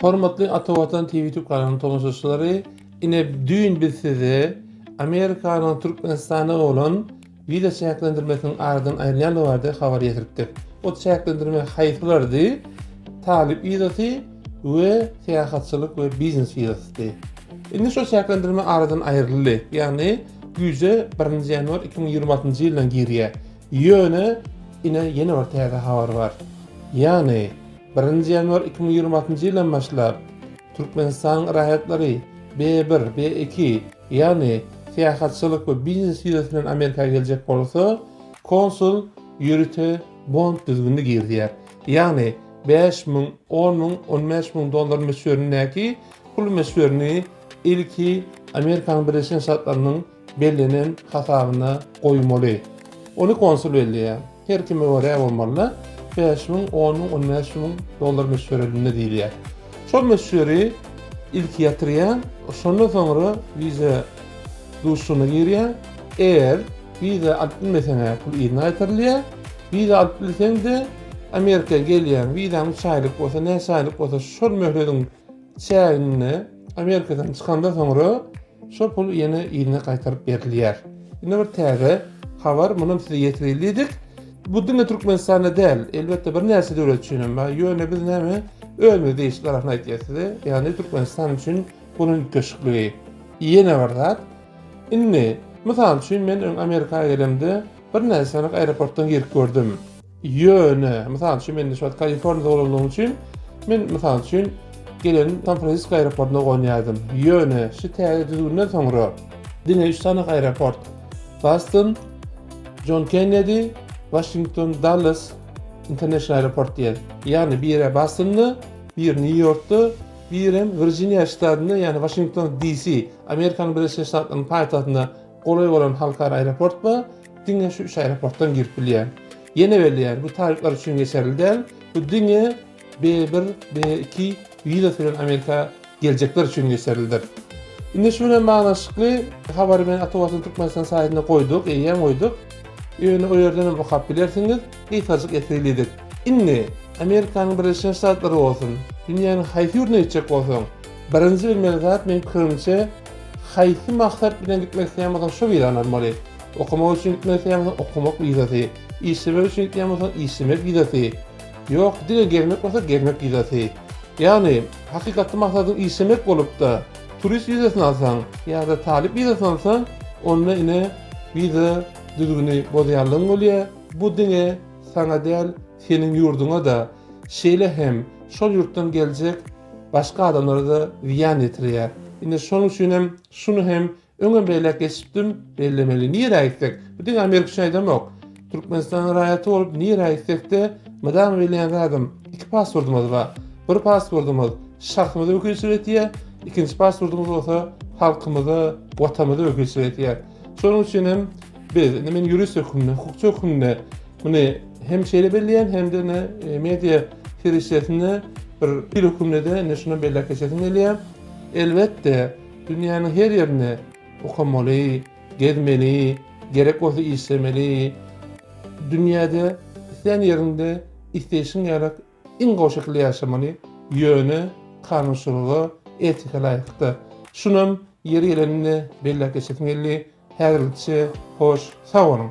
Hormatly Ata Watan TV YouTube kanalynyň tomaşaçylary, ine düýn biz size Amerikanyň Türkmenistana bolan wiza çäklendirmesiniň aradan aýrylýandygy barada habar ýetiripdik. O çäklendirme haýsylardy? Talyp wizasy we syýahatçylyk we biznes wizasydy. Indi şol çäklendirme aradan aýryldy. Ýagny güýje 1-nji ýanwar 2026-njy ýyldan girýär. Ýöne ine ýene bir täze habar bar. Ýagny Birinji ýanwar 2026-njy ýyldan başlap, Türkmenistanyň raýatlary B-bir, B-iki, ýagny syýahatçylyk we biznes wizasy bilen Amerika geljek bolsa, konsul ýörite bond düzgünini girizýär. Ýagny 5000, 10000, 15000 dollar möçberindäki pul möçberini ilki Amerikanyň Birleşen Ştatlarynyň bellenen hasabyna goýmaly. Ony konsul belleýär. Her kime görä bolmaly-da, 5000, 10000, 15000 dollar möçberinde diýilýär. Şol möçberi ilki ýatyrýar, şondan soňra wiza duşugyna girýär. Eger wiza alyp bilmeseň-ä pul yzyna gaýtarylýar. Wiza alyp bilseň-de Amerika gelýäň, wizaň üç aýlyk bolsa, näçe aýlyk bolsa şol möhlediň çäginde Amerikadan çykandan soňra Şol pul ýene yzyna gaýtaryp berilýär. Indi bir täze habar, munam size ýetireli diýdik. Bu diňe Türkmenistanda däl, elbetde birnäçe döwlet üçin hem bar. Ýöne biz näme özümize degişli tarapyny aýtýas size. Ýagny Türkmenistan üçin bolan üýtgeşikligi. Ýene bir zat. Indi, mysal üçin men öň Amerika gelemde birnäçe sany aeroportdan girip gördüm. Ýöne, mysal üçin, men şu wagt Kaliforniýada bolanlygym üçin, men mysal üçin gelen San Fransisko aeroportuna gonýardym. Ýöne şu täze düzgünden soňra diňe 3 sany aeroport Boston, John Kennedy, Washington Dulles International Airport diýen. Ýagny biri Bostonda, biri Nýu-Ýorkda, birem Wirjiniýa ştatynda, ýagny Washington DC, Amerikanyň Birleşen Ştatlarynyň paýtagtynda golaý bolan halkara aeroport bar. Diňe şu üç aeroportdan girip bilýän. Ýene belleýän, bu talyplar üçin geçerli däl. Bu diňe B1, B2 wizasy bilen Amerika geljekler üçin geçerlidir. Indi şu bilen baglanyşykly habary men Ata Watan Türkmenistan saýtynda goýduk, eýýäm goýduk. Ýöne o ýerden hem okap bilersiňiz. Gysgajyk ýetirelidik. Indi Amerikanyň Birleşen Ştatlary bolsun, dünýäniň haýsy ýurduna gitjek bolsaň, birinji bilmeli zat meň pikirimçe haýsy maksat bilen gitmek isleýän bolsaň şo wizany almaly. Okamak üçin gitmek isleýän bolsaň okamak wizasy, işlemek üçin gitýän bolsaň işlemek wizasy. Ýok, diňe gezmek bolsa gezmek wizasy. Ýagny, hakykatda maksadyň işlemek bolupda, turist wizasyny alsaň ýa-da talyp wizasyny alsaň, onda ine wiza düzgüni bozýanlygyň bolýar. Bu diňe saňa däl, seniň ýurduňa-da, şeýle hem şol ýurtdan geljek başga adamlara-da zyýan ýetirýär. Ine şonuň üçin hem şuny hem Öňem beýläk geçipdim, bellemeli. Nirä gitsek? Bu diňe Amerika üçin aýdamok. Türkmenistanyň raýaty bolup nirä gitsekde mydama bilýän zadym, iki pasportymyz bar. Bir pasportymyz şahsymyza wekilçilik etýär, ikinji pasportymyz bolsa halkymyza, watanymyza wekilçilik etýär. Şonuň üçin hem biz, indi men ýurist hökmünde, hukukçy hökmünde muny hem şeýle belleýän, hem-de ine e, media serişdesinde bir dil hökmünde-de ine şuny belläp geçesim gelýär. Elbetde, Dünýäniň her ýerinde okamaly, gezmeli, gerek bolsa işlemeli. Dünýäde islän ýeriňde isleýşiň ýaly iň gowy şekilde ýaşamaly, ýöne kanunçylyga, etika laýyklykda. Şunam ýeri geleninde belläp geçesim geldi. Häzirlikçe hoş, sag boluň!